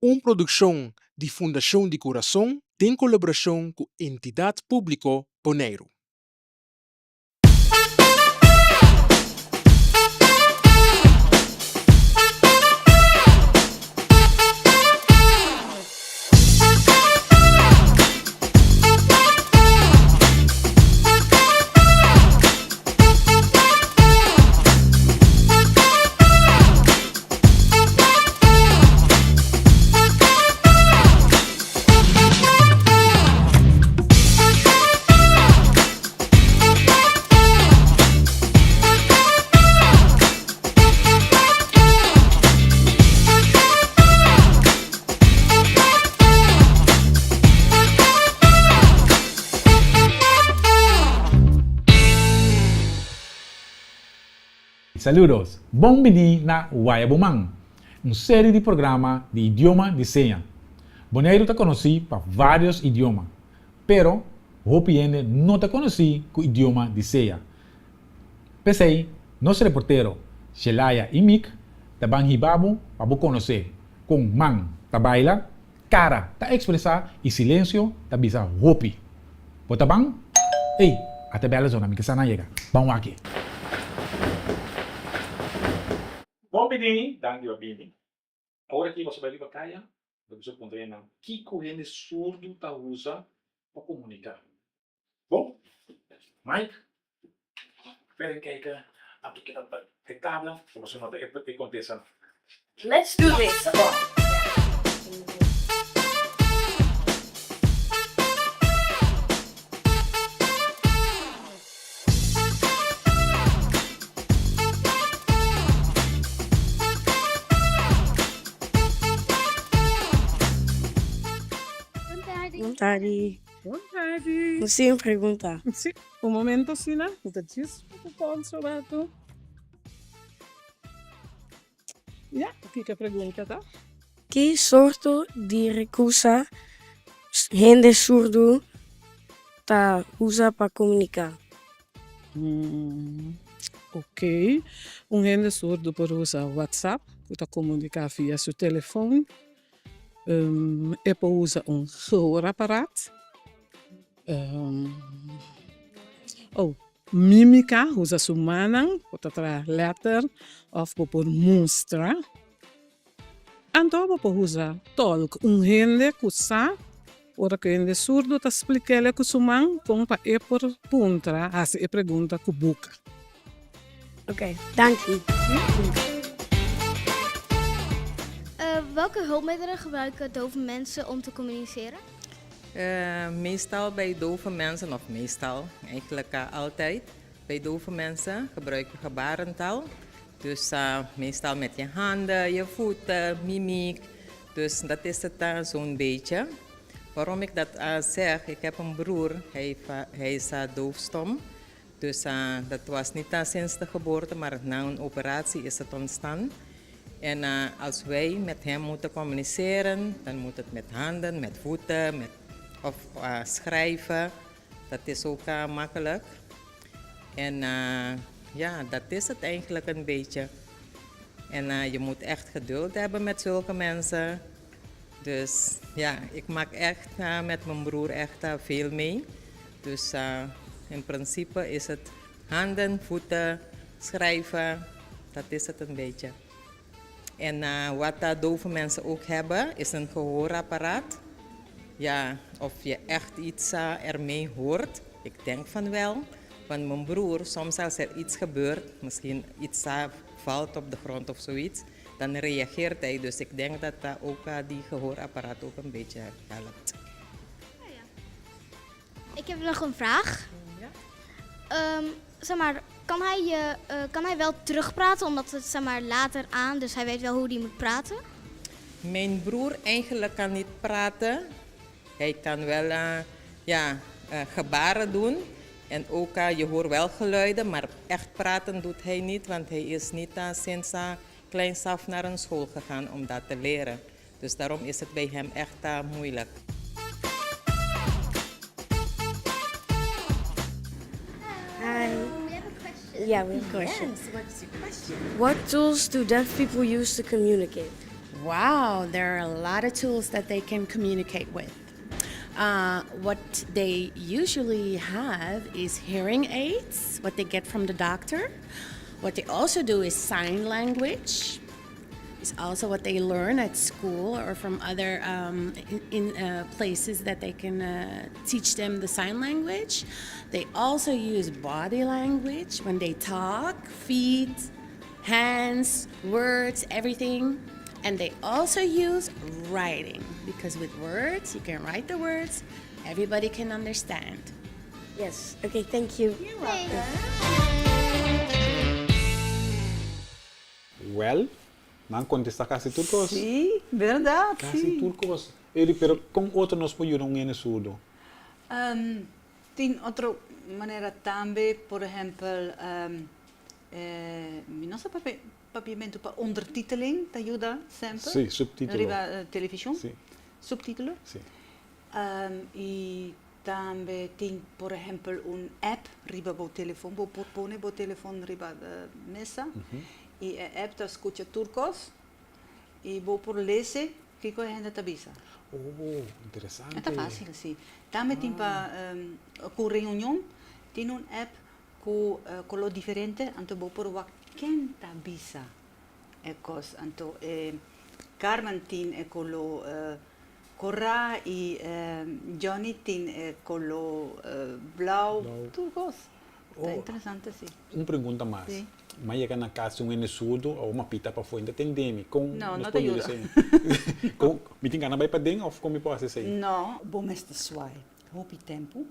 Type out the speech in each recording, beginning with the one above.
Un produkshon di Fundashon di Kurason den kolaborashon ku Entidat Públiko Boneiru. Saludos! Bon bini na Waya Bo Man, un seri di programa di idioma di seña. Boneiru ta konosí pa vários idioma, pero hopi hende no ta konosí ku idioma di seña. P'esei, nos reportero Shelaya i Mick ta ban hiba bo pa bo konosé kon man ta baila, kara ta ekspresá i silensio ta bisa hopi. Bo ta ban? Ey, ata bèl a zona, mi ke sa nan yega. Ban wak-e. Bon bini, danki pa bini. Awor aki boso bai riba kaya, bo bisa puntra hendenan kiko hende surdu ta usa pa komuniká. Bon, Mike, verder kijken, anto keda e tabla, boso nota e kontesta. Let's do this! Bon tardi. Bon tardi. Nos tin un pregunta. Si, un momento asina, mi ta djis un pons un rato. Ya, kiko e pregunta ta? Ki sorto di rekursa hende surdu ta usa pa komuniká? Ok, un hende surdu por usa WhatsApp ku ta komuniká via su telefon. E por usa un gehoorapparaat. Oh, mímika, usa su mannan, bo ta traha lèter òf bo por mustra. Anto bo por usa tòlk, un hende ku sa ora ku hende surdu ta splik'el ku su man kon pa e por puntra, hasi e pregunta ku buka. Ok, danki. Welke hulpmiddelen gebruiken dove mensen om te communiceren? Meestal bij dove mensen, of meestal, eigenlijk altijd, bij dove mensen gebruik je gebarentaal. Dus meestal met je handen, je voeten, mimiek. Dus dat is het zo'n beetje. Waarom ik dat zeg, ik heb een broer, hij, hij is doofstom. Dus dat was niet sinds de geboorte, maar na een operatie is het ontstaan. En als wij met hem moeten communiceren, dan moet het met handen, met voeten, met, of schrijven. Dat is ook makkelijk. En ja, dat is het eigenlijk een beetje. En je moet echt geduld hebben met zulke mensen. Dus ja, ik maak echt met mijn broer echt veel mee. Dus in principe is het handen, voeten, schrijven, dat is het een beetje. En wat dove mensen ook hebben, is een gehoorapparaat. Ja, of je echt iets ermee hoort, ik denk van wel. Want mijn broer, soms als er iets gebeurt, misschien iets valt op de grond of zoiets, dan reageert hij. Dus ik denk dat uh, ook uh, die gehoorapparaat ook een beetje helpt. Oh ja. Ik heb nog een vraag. Ja? Um, zeg maar, kan hij, je, uh, kan hij wel terugpraten omdat het zeg maar, later aan, dus hij weet wel hoe hij moet praten? Mijn broer eigenlijk kan niet praten. Hij kan wel uh, ja, uh, gebaren doen. En ook uh, je hoort wel geluiden, maar echt praten doet hij niet, want hij is niet sinds kleins af naar een school gegaan om dat te leren. Dus daarom is het bij hem echt moeilijk. Hi. We have a question. Yeah, we have a question. Yes, what is your question? What tools do deaf people use to communicate? Wow, there are a lot of tools that they can communicate with. Uh, what they usually have is hearing aids, what they get from the doctor. What they also do is sign language. Is also what they learn at school or from other um, in, in uh, places that they can uh, teach them the sign language. They also use body language when they talk, feet, hands, words, everything. And they also use writing because with words, you can write the words, everybody can understand. Yes. Okay, thank you. You're welcome. Well, nan kontestá kasi tur kos. Sí, bèrdat, Kasi sí. tur kos. Eri, pero kon otro nos por yuda un hende surdo? Tin otro manera tambe, por ehèmpel, mi no sa papia papiamentu pa ondertiteling ta yuda semper. Sí, subtítulo. Riba televishon. Sí. Subtítulo. Sí. I tambe tin por ehèmpel un app riba bo telefon, bo por pone bo telefon riba mesa i e app ta skucha tur kos i bo por lese kiko e hende ta bisa. Oh, interesante. E ta fásil, sí. Tambe tin pa ku reunion tin un app ku koló diferente anto bo por wak ken ta bisa e kos. Anto e Carmen tin e koló Corá i Johnny tin e koló blauw, tur kos. Ta interesante si. Un pregunta mas. Si. Mi a yega na kas di un hende surdo awor mi a pita pafó e no ta tende mi. Kon No, nos no ta por yuda yuda. esei? Kon, mi tin gana bai paden òf kon mi por hasi esei? No, bo mester swai hopi tempu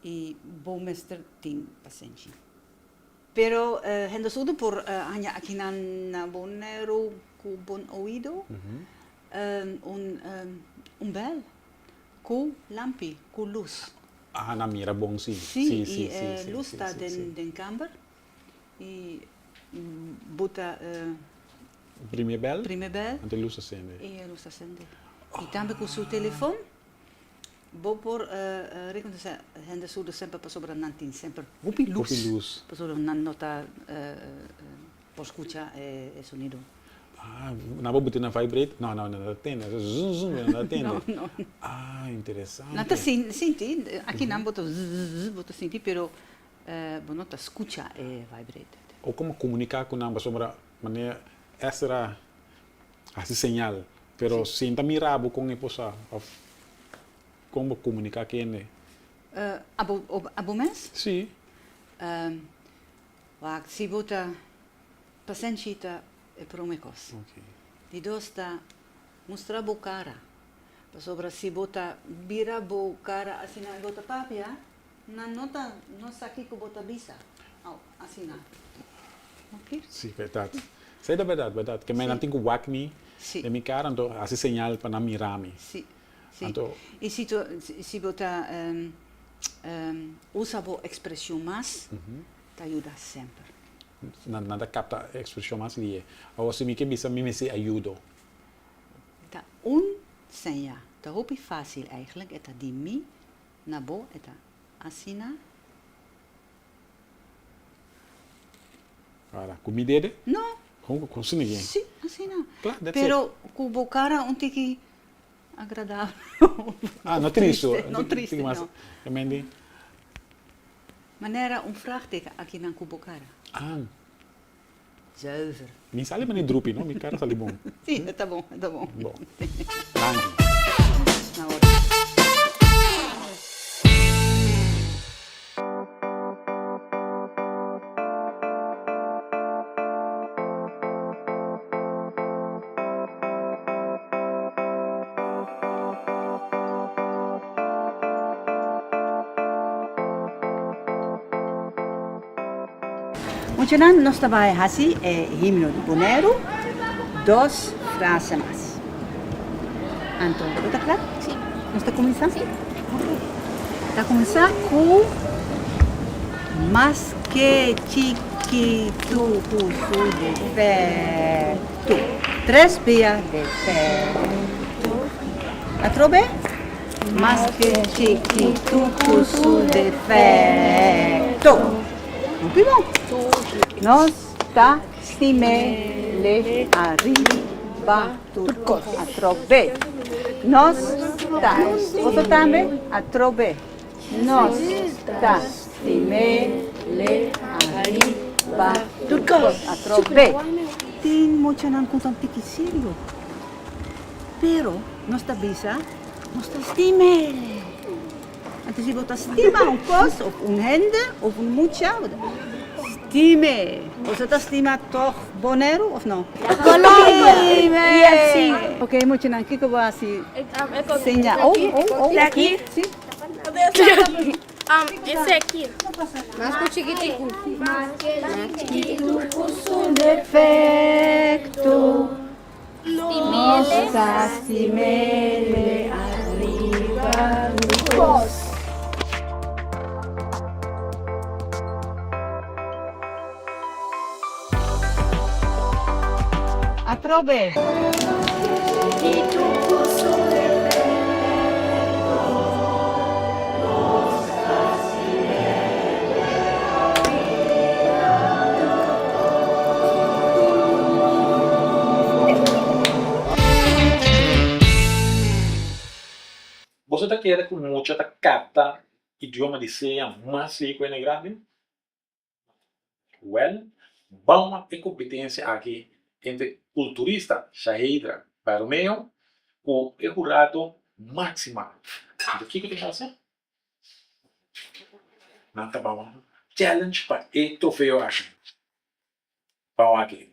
i bo mester tin pasenshi. Pero hende surdo por haña akinan na Boneiru ku bon oido un un bèl ku lampi, ku lus. Ah, nan mira bon si. Si, i e lus ta den den kamber i bo ta. Primi e bèl. Primi e bèl. Anto e lus ta sende. I e lus ta sende. I tambe ku su telefon bo por rekonosé hende surdo semper pasobra nan tin semper hopi lus. Hopi lus. Pasobra nan no ta por skucha e sonido. Ah, nan por buti na vibrate? No, no, nan ta tende. Zun, zun, nan ta tende. No, no. Ah, interesante. Nan ta sinti, aki nan bo ta zzz, bo ta sinti, pero bo no ta skucha e vibrate. O komo komuniká ku nan pasobra manera Esra hasi señal, pero si nan ta mira bo kon e por sa òf kon bo komuniká ku hende? Abo, abo mes? Sí. Wak, si bo ta Pasenshi ta e prome kos. Di dos ta mustra bo kara. Pasobra si bo ta bira bo kara asina i bo ta papia, nan no ta no sa kiko bo ta bisa. Au, asina. Oke? Si, bèrdat. Esei ta bèrdat, bèrdat. Ke nan tin ku wak mi den mi kara, anto hasi señal pa nan mira mi. Si, si. Anto. I si si bo ta usa bo ekspreshon mas, ta yuda semper. Nan ta kapta e ekspreshon mas lihe. Awor si mi ke bisa mi mester ayudo. Ta un seña. Ta hopi fásil eigenlijk. E ta di mi na bo. E ta asina. Para, ku mi dede? No. Kon ku asina ke? Si, asina. Kla, that's it. Pero ku bo kara un tiki agradabel. Ah, no tristu. No tristu, no. Manera un vraagteken aki nan ku bo kara. Ah. Zuiver. Mi sali mane drupi no, mi kara sali bon. Si, e ta bon, e ta bon. Bon. Danki. Na ora. Muchanan nos ta bai hasi e himno di Boneiru dos frase mas. Anto, bo ta kla? Si. Nos ta kuminsá? Si. Ok. Ta kuminsá ku Maske chikitu ku su defektu. Tres bia defektu. Atrobe? Maske chikitu ku su defekto. Hopi bon. Nos ta stim'e ariba. Ba tur kos. Atrobe. Nos ta. Boso tambe? Atrobe. Nos ta stim'é ariba tur kos. Atrobe. Tin muchanan ku ta un tiki serio, pero nos ta bisa nos ta stim'é. Anto si bo ta stima un kos of un hende of un mucha, bo ta stim'é. Boso ta stima tòg Boneiru of no? Stim'é! Oké, muchanan, kiko bo hasi seña? Oh, oh, oh, aki, si. Mas ku chikitiku. Mas chikitu ku su defekto. Nos ta stim'Ele ariba tur kos. Atrobe. Boso ta kere ku mucha ta kapta idioma di seña mas riku en e grandi? Wèl, ban wak e kompetensia aki entre kulturista Shaheidra Baromeo ku e hurado Maxima. Anto kiko ta pasa? Nan ta ban challenge pa e trofeo aki. Ban wak e.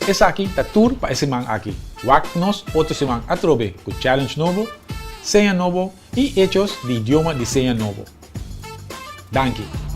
Esaki ta tur pa e siman aki. Wak nos otro siman atrobe ku challenge nobo, seña nobo i hechos di idioma di seña nobo. Danki!